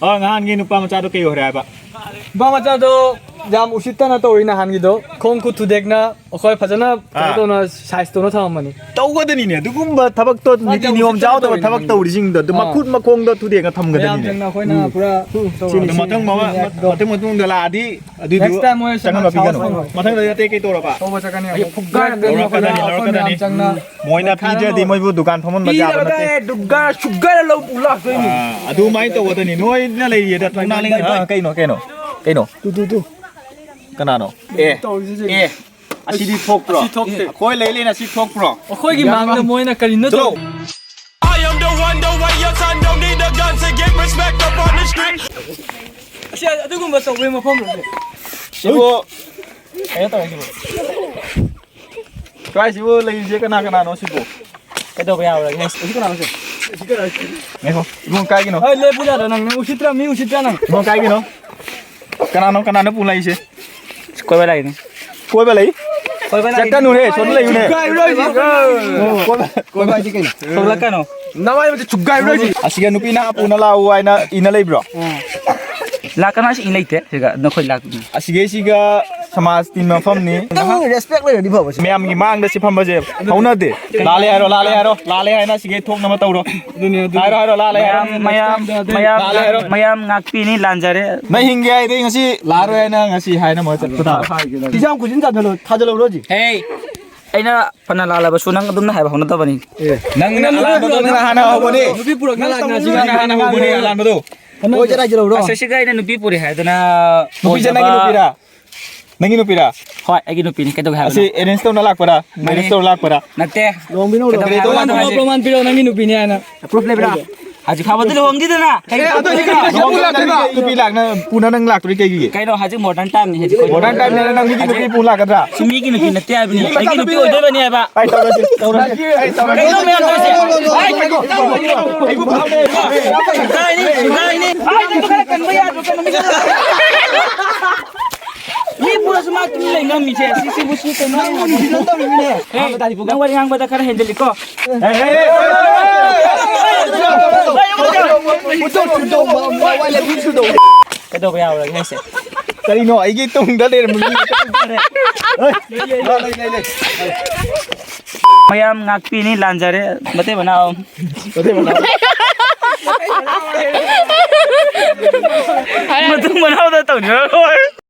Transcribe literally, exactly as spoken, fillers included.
ꯑ, ꯅꯍꯥꯟꯒꯤ ꯅꯨꯄꯥ ꯃꯆꯥꯗꯣ ꯀꯩ ꯑꯣꯏꯔꯦ ꯍꯥꯏꯕ? ꯅꯨꯄꯥ ꯃꯆꯥꯗꯣ ꯌꯥꯝ ꯎꯁꯤꯠꯇꯅ ꯇꯧꯔꯤ ꯅꯍꯥꯟꯒꯤꯗꯣ꯫ ꯈꯣꯡ ꯈꯨꯠ ꯊꯨꯗꯦꯛꯅ ꯑꯩꯈꯣꯏ ꯐꯖꯅ ꯀꯩꯅꯣ ꯑꯥ꯫ ꯇꯧꯅ size ꯇꯧꯅ ꯊꯝꯃꯝꯕꯅꯤ꯫ ꯇꯧꯒꯗꯅꯤꯅꯦ, ꯑꯗꯨꯒꯨꯝꯕ ꯊꯕꯛꯇꯣ, ꯃꯥꯗꯤ ꯅꯤꯇꯤ ꯌꯥꯝ ꯅꯤꯌꯣꯝ ꯎꯁꯤꯠꯇꯅ ꯌꯥꯎꯗꯕ ꯇꯧꯔꯤ ꯊꯕꯛ ꯅꯍꯥꯟꯒꯤꯗꯣ꯫ ꯇꯧꯔꯤꯁꯤꯡꯗꯣ ꯑꯗꯨ ꯑꯥ꯫ ꯃꯈꯨꯠ ꯃꯈꯣꯡꯗꯣ ꯊꯨꯗꯦꯛꯅ ꯃꯌꯥꯝ ꯊꯝꯒꯗꯕꯅꯤꯅꯦ꯫ ꯆꯪꯅ ꯑꯩꯈꯣꯏꯅ ꯎꯝ꯫ ꯄꯨꯔꯥ ꯎꯝ꯫ ꯇꯧꯔꯤ꯫ ꯑꯗꯨ ꯃꯊꯪ ꯃꯃ-, react ꯇꯣ꯫ ꯃꯊꯪ ꯃꯇꯨꯡꯗ ꯂꯥꯛꯑꯗꯤ ꯑꯗꯨꯏꯗꯨ next time ꯃꯣꯏ ꯆꯪꯍꯟꯕ ꯁꯨꯃꯥꯏꯅ ꯄꯤꯒꯅꯨ꯫ ꯁꯥꯎꯔꯛꯀꯅꯨ꯫ ꯃꯊꯪꯗꯗꯤ ꯑꯇꯩ ꯀꯩ ꯇꯧꯔꯕ? ꯇꯧꯕ ꯆꯠꯀꯅꯤ ꯑꯩ ꯑꯃꯨꯛ꯫ ꯐꯨꯒꯥꯏꯔꯛꯀꯅꯤ ꯂꯧꯔꯛꯀꯗꯕꯅꯤ, ꯑꯩꯈꯣꯏꯅ, ꯑꯩꯈꯣꯏ ꯂꯧꯔꯛꯀꯗꯕꯅꯤ꯫ ꯃꯌꯥꯝ ꯆꯪꯅ꯫ ꯃꯣꯏꯅ ꯄꯤꯗ꯭ꯔꯗꯤ ꯃꯣꯏꯕꯨ ꯗꯨꯀꯥꯟ ꯐꯝꯍꯟꯕ ꯌꯥꯕ ꯄꯤꯔꯒ ꯅꯠꯇꯦ꯫ ꯗꯨꯒꯥ ꯁꯨꯒꯥꯏꯔ ꯂꯧ ꯄꯨ ꯂꯥꯛꯇꯣꯏꯅꯤ꯫ ꯑꯥ, ꯑꯗꯨꯃꯥꯏꯅ ꯇꯧꯒꯗꯕꯅꯤ꯫ ꯅꯣꯏꯅ ꯂꯩꯔꯤꯗ ꯊꯣꯡꯅꯥ ꯂꯩꯉꯩ-, ꯑꯥ, ꯀꯩꯅꯣ, ꯀꯩꯅꯣ? ꯀꯩꯅꯣ? Two, two, two. ꯀꯅꯥꯅꯣ? ꯑꯦ, ꯇꯧꯔꯤꯁꯦ ꯌꯦꯡꯉꯨ꯫ ꯑꯦ, ꯑꯁꯤꯗꯤ ꯊꯣꯛꯄ꯭ꯔꯣ? ꯑꯁꯤ ꯊꯣꯛꯇꯦ꯫ ꯑꯩꯈꯣꯏ ꯂꯩ ꯂꯩꯅ ꯑꯁꯤ ꯊꯣꯛꯄ꯭ꯔꯣ? ꯑꯩꯈꯣꯏꯒꯤ ꯃꯥꯡꯗ ꯃꯣꯏꯅ ꯀꯔꯤꯅꯣ ꯆꯠꯂꯣ꯫ ꯇꯧ-, I am the one, the way your son don't need a gun to get respect up on the street. ꯑꯁꯤ ꯑꯗꯨꯒꯨꯝꯕ ꯇꯧꯕꯩ ꯃꯐꯝ ꯂꯩꯇꯦ꯫ ꯁꯤꯕꯨ ꯀꯩꯅꯣ ꯇꯧꯔꯤꯁꯤꯕꯨ? ꯀꯥꯏꯁꯤꯕꯨ ꯂꯩꯔꯤꯁꯦ ꯀꯅꯥ ꯀꯅꯥꯅꯣ ꯁꯤꯕꯨ? ꯀꯩꯗꯧꯕ ꯌꯥꯎꯔꯒꯦ? ꯑꯁꯤ ꯀꯅꯥꯅꯣ ꯁꯤ? ꯉꯥꯏꯈꯣ, ꯏꯕꯨꯡ ꯀꯥꯏꯒꯤꯅꯣ? ꯍꯣꯏ, ꯂꯦꯞꯄꯨ ꯌꯥꯗ꯭ꯔꯣ? ꯅꯪ, ꯅꯪ ꯎꯁꯤꯠꯇ꯭ꯔꯥ? ꯃꯤ ꯎꯁꯤꯠꯇ꯭ꯔꯥ ꯅꯪ? ꯏꯕꯨꯡ ꯀꯥꯏꯒꯤꯅꯣ? ꯀꯅꯥꯅꯣ, ꯀꯅꯥꯅꯣ ꯄꯨ ꯂꯥꯛꯏꯁꯦ? ꯀꯣꯏꯕ ꯂꯥꯛꯏꯅꯦ꯫ ꯀꯣꯏꯕ ꯂꯩ? ꯀꯣꯏꯕ ꯂꯥꯛꯏꯅꯦ꯫ ꯆꯠꯀꯅꯨꯍꯦ, ꯁꯣꯝꯗ ꯂꯩꯌꯨꯅꯦ꯫ ꯀꯥꯏꯔꯣꯏꯁꯤ꯫ ꯀꯣꯏꯕ, ꯀꯣꯏꯕ ꯍꯥꯏꯗꯤ ꯀꯩꯅꯣ? ꯊꯣꯛꯂꯛꯀꯅꯨ꯫ ꯅꯃꯥꯏ ꯑꯃꯗꯤ ꯆꯨꯞꯒꯥꯏꯔꯣꯏꯁꯤ꯫ ꯑꯁꯤꯒ ꯅꯨꯄꯤ ꯅꯍꯥ ꯄꯨꯅ ꯂꯥꯛꯎ ꯍꯥꯏꯅ ꯏꯅ ꯂꯩꯕ꯭ꯔꯣ? ꯂꯥꯛꯀꯅꯨ ꯍꯥꯏꯁꯤ ꯏ ꯂꯩꯇꯦ꯫ ꯁꯤꯒ ꯅꯈꯣꯏ ꯂꯥꯛ-, ꯑꯁꯤꯒꯩꯁꯤꯒ ꯁꯃꯥꯖ ꯇꯤꯟꯕ ꯃꯐꯝꯅꯤ꯫ ꯈꯤꯇꯪ respect ꯂꯩꯔꯗꯤ ꯐꯕ ꯁꯤ꯫ ꯃꯌꯥꯝꯒꯤ ꯃꯥꯡꯗ ꯁꯤ ꯐꯝꯕꯁꯦ ꯍꯧꯅꯗꯦ꯫ ꯂꯥꯜꯂꯦ ꯍꯥꯏꯔꯣ, ꯂꯥꯜꯂꯦ ꯍꯥꯏꯔꯣ, ꯂꯥꯜꯂꯦ ꯍꯥꯏꯅ ꯁꯤꯒꯩ ꯊꯣꯛꯅꯕ ꯇꯧꯔꯣ꯫ ꯑꯗꯨꯅꯦ, ꯑꯗꯨꯅꯦ꯫ ꯍꯥꯏꯔꯣ, ꯍꯥꯏꯔꯣ, ꯂꯥꯜꯂꯦ ꯍꯥꯏꯔꯣ꯫ ꯃꯌꯥꯝ, ꯃꯌꯥꯝ, ꯃꯌꯥꯝ, ꯂꯥꯜꯂꯦ ꯍꯥꯏꯔꯣ꯫ ꯃꯌꯥꯝ ꯉꯥꯛꯄꯤꯅꯤ, ꯂꯥꯟꯖꯔꯦ꯫ ꯅꯪ ꯍꯤꯡꯒꯦ ꯍꯥꯏꯗꯤ ꯉꯁꯤ ꯂꯥꯛꯑꯔꯣꯏ ꯍꯥꯏꯅ ꯉꯁꯤ ꯍꯥꯏꯅ ꯃꯣꯏ ꯆꯠꯄ ꯇꯥꯕ꯫ ꯏꯖꯥꯝ ꯈꯨꯖꯤꯟ ꯆꯥꯖꯜꯂꯣ, ꯊꯥꯖꯜꯍꯧꯔꯣ ꯍꯧꯖꯤꯛ꯫ ꯍꯦ, ꯑꯩꯅ ꯐꯅ ꯂꯥꯜꯂꯕꯁꯨ ꯅꯪ ꯑꯗꯨꯝꯅ ꯍꯥꯏꯕ ꯍꯧꯅꯗꯕꯅꯤ꯫ ꯑꯦ꯫ ꯅꯪꯅ ꯅꯪ ꯑꯔꯥꯟꯕꯗꯣ ꯅꯨꯄꯤ ꯅꯪꯅ ꯍꯥꯟꯅ ꯍꯧꯕꯅꯤ꯫ ꯅꯨꯄꯤ ꯄꯨꯔꯛꯅ ꯂꯥꯛꯅ ꯅꯪꯅ ꯍꯥꯟꯅ ꯍꯧꯕꯅꯤ ꯑꯔꯥꯟꯕꯗꯣ꯫ ꯍꯣꯏ, ꯆꯦ, ꯂꯥꯛꯏꯁꯦ ꯂꯧꯔꯣ꯫ ꯑꯁ, ꯁꯤꯒ ꯑꯩꯅ ꯅꯨꯄꯤ ꯄꯨꯔꯦ ꯍꯥꯏꯗꯅ ꯅꯨꯄꯤꯁꯦ ꯅꯪꯒꯤ ꯑꯣꯏꯗꯕ ꯅꯨꯄꯤꯔꯥ? ꯅꯪꯒꯤ ꯅꯨꯄꯤꯔꯥ? ꯍꯣꯏ, ꯑꯩꯒꯤ ꯅꯨꯄꯤꯅꯤ꯫ ꯀꯩꯗꯧꯒꯦ ꯍꯥꯏꯕꯅꯣ? ꯑꯁꯤ arrange ꯇꯧꯅ ꯂꯥꯛꯄꯔꯥ? ꯃꯥꯅꯦ꯫ Marriage ꯇꯧꯔ ꯂꯥꯛꯄꯔꯥ? ꯅꯠꯇꯦ꯫ ꯂꯨꯍꯣꯡꯕꯤꯅꯣ, ꯀꯩꯗꯧꯒꯦ ꯂꯨꯍꯣꯡꯕꯤꯅꯣ꯫ ꯍꯥꯏꯕꯅꯣ? ꯄ꯭ꯔꯃꯥꯟ ꯄꯤꯔꯛꯑꯣ, ꯄ꯭ꯔꯃꯥꯟ ꯄꯤꯔꯛꯑꯣ, ꯅꯪꯒꯤ ꯅꯨꯄꯤꯅꯤ ꯍꯥꯏꯅ꯫ Proof ꯂꯩꯕ꯭ꯔꯥ? ꯍꯧꯖꯤꯛ ꯐꯥꯎꯕꯗꯤ ꯂꯨꯍꯣꯡꯈꯤꯗꯅ꯫ ꯑꯦ, ꯑꯗꯨ ꯍꯧꯖꯤꯛ ꯅꯨꯄꯤ ꯂꯥꯛꯇꯣꯏꯕ? ꯅꯨꯄꯤ ꯂꯥꯛꯅ ꯄꯨꯅ ꯅꯪ ꯂꯥꯛꯇꯣꯔꯤ ꯀꯩꯒꯤ? ꯀꯩꯅꯣ, ꯍꯧꯖꯤꯛ modern time ꯅꯤ, ꯍꯧꯖꯤꯛ꯫ Modern time ꯅꯤꯅ ꯅꯪ ꯃꯤꯒꯤ ꯅꯨꯄꯤ ꯄꯨ ꯂꯥꯛꯀꯗ꯭ꯔꯥ? ꯁꯤ ꯃꯤꯒꯤ ꯅꯨꯄꯤ ꯅꯠꯇꯦ ꯍꯥꯏꯕꯅꯤ, ꯑꯩꯒꯤ ꯅꯨꯄꯤ ꯑꯣꯏꯗꯣꯏꯕꯅꯤ ꯍꯥꯏꯕ꯫ ꯑꯩ ꯇꯧꯔꯁꯤ, ꯇꯧꯔꯁꯤ꯫ ꯀꯩꯅꯣ ꯃꯌꯥꯝ ꯇꯧꯔꯤꯁꯦ? ꯁꯨꯒꯥꯏꯅꯤ, ꯁꯨꯒꯥꯏꯅꯤ꯫ ꯃꯤ ꯄꯨꯔꯁꯨ ꯃꯥ ꯇꯨꯃꯤꯟ ꯂꯩ ꯉꯝꯃꯤꯁꯦ, ꯁꯤꯁꯤꯕꯨ ꯁꯤ ꯀꯩꯅꯣ? ꯍꯦ, ꯅꯪ ꯋꯥꯔꯤ ꯉꯥꯡꯕꯗ ꯈꯔ ꯍꯦꯟꯖꯜꯂꯤꯀꯣ꯫ ꯀꯩꯗꯧꯕ ꯌꯥꯎꯔꯒꯦ ꯍꯥꯏꯁꯦ? ꯀꯔꯤꯅꯣ ꯑꯩꯒꯤ ꯇꯨꯡꯗ ꯂꯩꯔꯝꯕ ꯃꯤ? ꯂꯩ, ꯂꯩ, ꯂꯩ, ꯂꯩ꯫ ꯃꯌꯥꯝ ꯉꯥꯛꯄꯤꯅꯤ, ꯂꯥꯟꯖꯔꯦ꯫ ꯃꯇꯩ ꯃꯅꯥꯎ꯫ ꯃꯇꯩ ꯃꯅꯥꯎ꯫ ꯃꯇꯨꯡ ꯃꯅꯥꯎꯗ ꯇꯧꯅꯤꯡꯉꯔꯣꯏ꯫